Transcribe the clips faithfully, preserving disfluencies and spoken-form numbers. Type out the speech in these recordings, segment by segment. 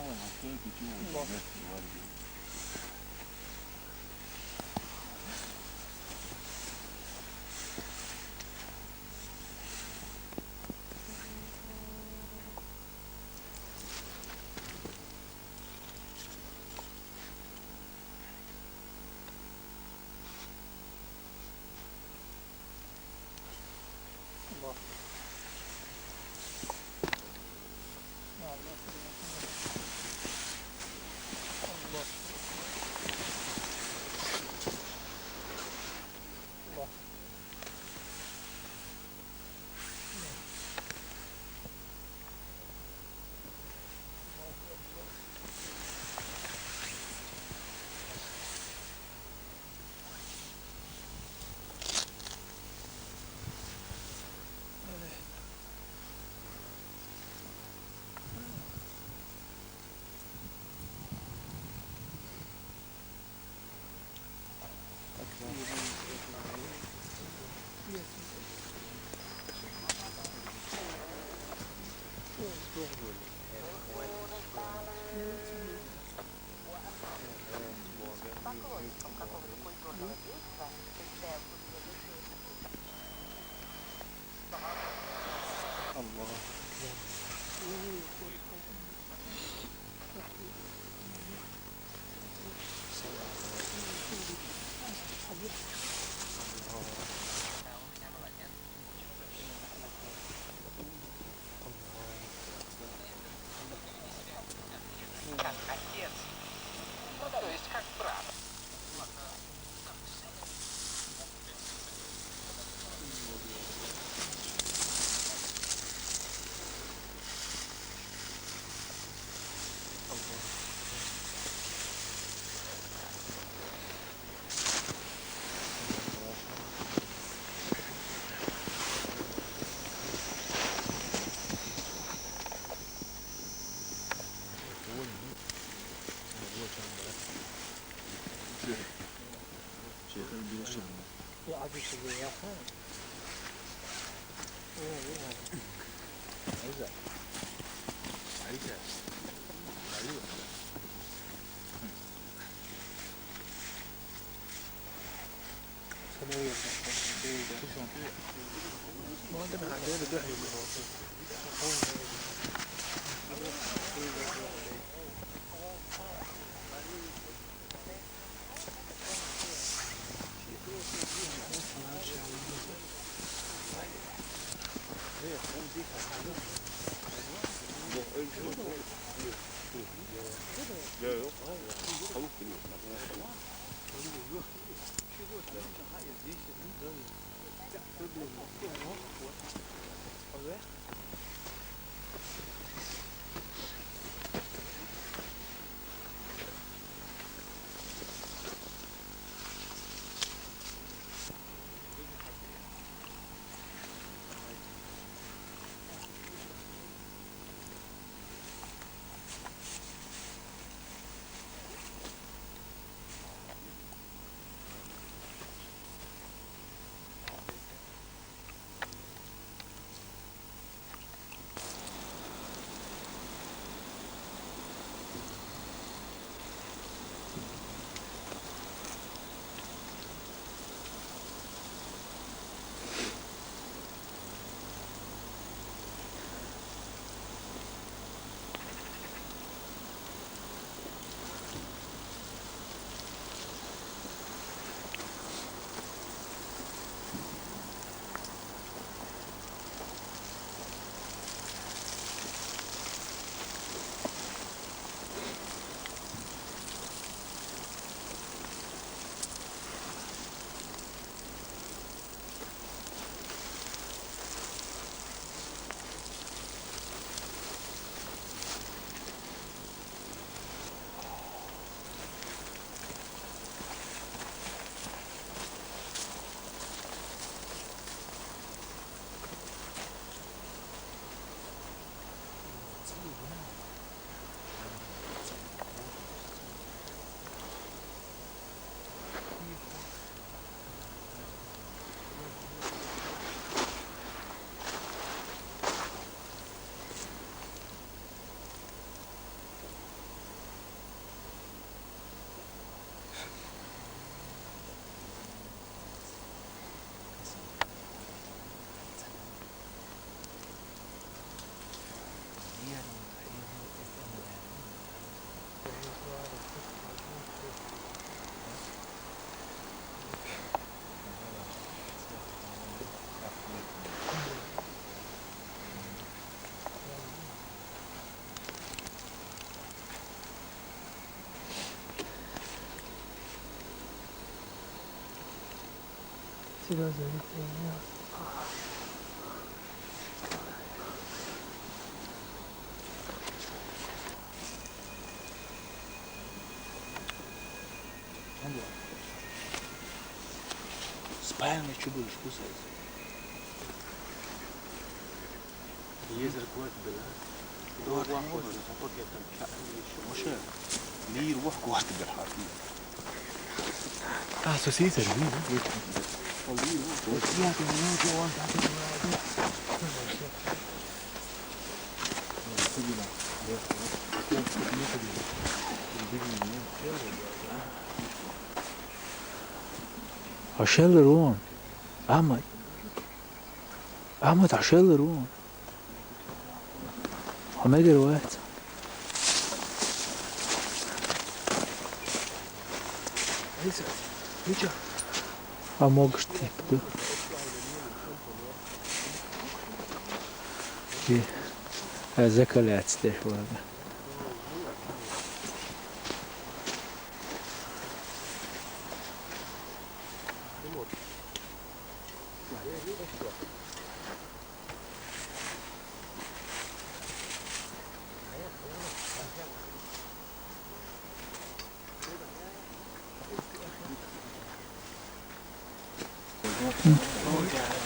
الله. Спальня чу будеш кусать? Езар кварт била. Дор вахт била, пакетам ча. Моша. Мир вахт кварт била. А, сосиса, мир. Ашалла рон. Амма Ахмад, ашалла рон. Хьо мегар вац. А могаш тип ду. Ки, а закаляться деш вага.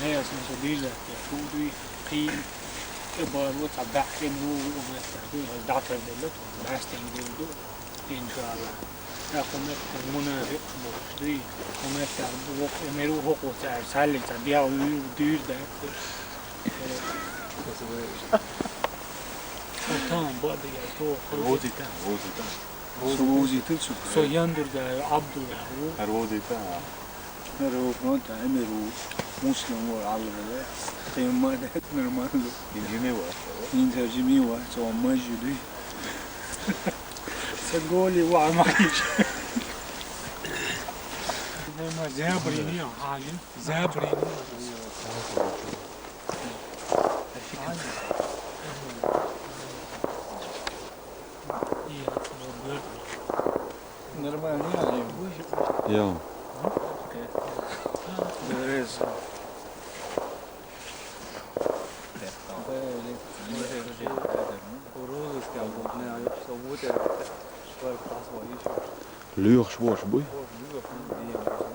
Наяс мисал дижа, я шуди, кин, э, бару, цабахтин, ву, ву, ву, ву, датар делла, ту, бастин, ву, ву, иншалла. Я хумет, муна, ву, ву, ди, хумет, я, ву, ву, меру, хо, хо, цар, сали, цар, бия, ву, ву, дир, да. Там, бади, я, то, хо. Води там, води там. Со вовзийтар цу. Со яндур да, Абдул да, ву. Гьар вовзийта. Гьар вовзийта, эмир ву. Муслим ву, алла да. Къимма да, нормально. Инжими ва. Инжими ва, со мажиди. Са голи ва, ма хиш. Нема зябрини, хажи. Зябрини. Нормально, я. Я. Дерез. Розыска, вот, не, а я всё вот это. Что я пас, вот, ещё. Лёх, швош, буй? Вот, ну, вот, ну, я, вот.